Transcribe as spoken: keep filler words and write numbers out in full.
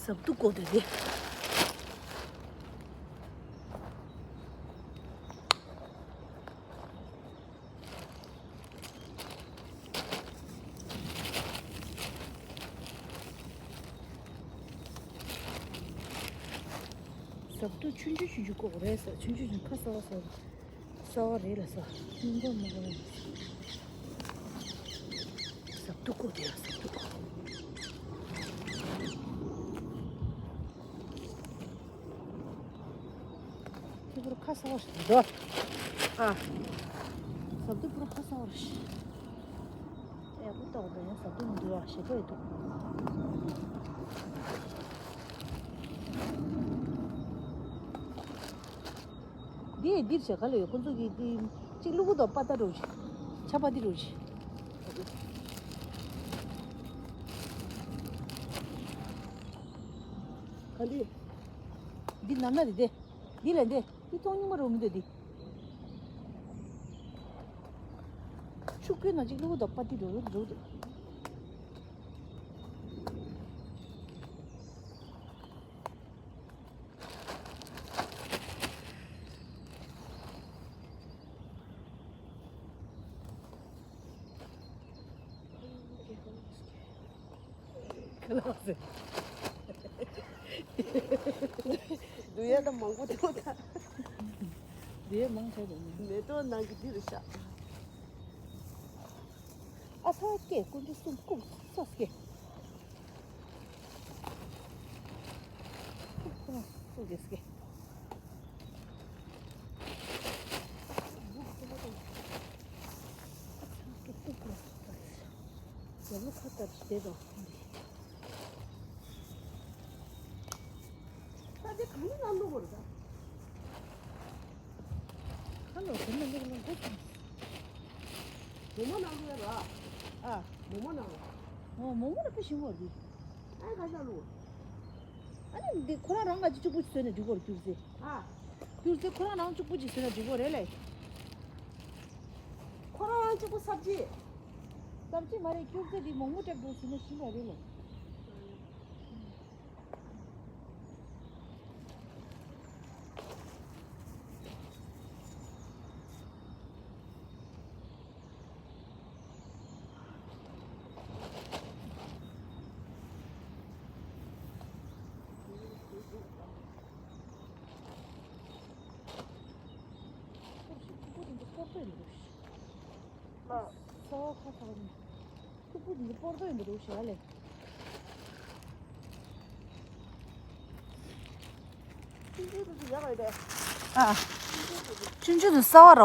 ཟབ་ཏུ་བཀོག་དེ་དེ། ཟབ་ཏུ་ཆུང་ཆུང་ཆུང་ཆུང་བཀོག་རེད་ཟེར། ཆུང་ཆུང་ཆུང་ཁ་གསལ་བ་ཟེར། གསལ་བ་རེད་ལ་ཟེར། སྙིང་པོ་མ་གོ་ཡ། ཟབ་ཏུ་བཀོག་དེ་ཡ། ཟབ་ཏུ་བཀོག་དེ་པུར་ཁ་གསལ་བ་ཞིག་འདུག་ཨ། ཟབ་ཏུ་པུར་ཁ་གསལ་བ་ཞིག་ཨེ་པུ་ཏོག་དེ་ཟབ་ཏུ་མི་འདུག་ཨ། ཞེ་པོ་ཡོད་འདུག་འདི་འདིར་བྱས་ག་ལ་ཡོད། ཁོ་ཚོ་གིས་འདི་གཅིག་བླུག་གུ་དང་པ་ཏ་རུ་ཆ་པ་ཏི་རུ་ཆ། ག་འདི། འདི་ནམ་ན་འདི་དེ། འདི་ལ་འདི། འདི་ཐོང་ཉུང་མ་རུ་མི་འདུག་འདི། ཆུ་ཁོལ་ན་གཅིག་བླུག་གུ་དང་པ་ཏི་རུ་རུ་འདུག་ཁ་ལག་ཟེར། འདུག་ཡ་ད་མང་པོ་འདུག་ད། འདི་མང་ཆེ་བ་ནི། མེ་ཏོག་ནང་གི་འདི་རུ་བཞག་ཨ་ཚ་སྐད་ཀུན་གྱི་སུམ་ཀུབ་སོ་སྐད། ཀུབ་ཀུབ་སོ་སྐད་སྐད། ཨ་ཚ་སྐད་ཀུབ་ཀུབ་སོ་སྐད། རྒྱབ་ལོགས་ཁ་ལྟར་བྱས་དང་། ད་དེ་གང་ནས་ལ་བླུག་དགོས་རེད་ད། ཁ་ལོ་དེ་ནས་བླུག་ན་འགྲིག་གི། མོག་མོག་ནང་བླུག་ཡ་ར། ཨ། མོག་མོག་ནང་བླུག་ཨོ་མོག་མོག་ལ་དཔེ་ཞིམ་པོ་རེད། ཨ་ནི་ག་ས་བླུག་ཨ་ནི་འདི་ཁོ་རང་རང་ང་ཅིག་གཅིག་པུ་ཞིག་བཟོས་ནས་འགྲིག་གི་རེད་སྐྱུར་རྩི། ཨ། སྐྱུར་རྩི་ཁོ་རང་རང་གཅིག་པུ་ཞིག་བཟོས་ན་འགྲིག་གི་རེད་ལེ། ཁོ་རང་རང་གཅིག་པུ་སབ་ཅི། སབ་ཅི་མ་རེད། སྐྱུར་རྩི་འདི་མོག་མོག་སྤྲད་འགྲོ་ཟིན་ན་ཞིམ་པ་རེད་ལེ། ཁོ་རང་ཚོ་སྐོར་པ་ཡིན་འདུག་ཤི། ལ། ས་བ་ཁ་ཁ་ནི། ཁུ་པུ་འདི་པོར་ཏོ་ཡིན་པ་འདུག་ཞེས་ལེ། ཆུང་ཆུང་དུ་ཡག་ཡོད་པས། ཨ། ཆུང་ཆུང་དུ་ས་བ་ར།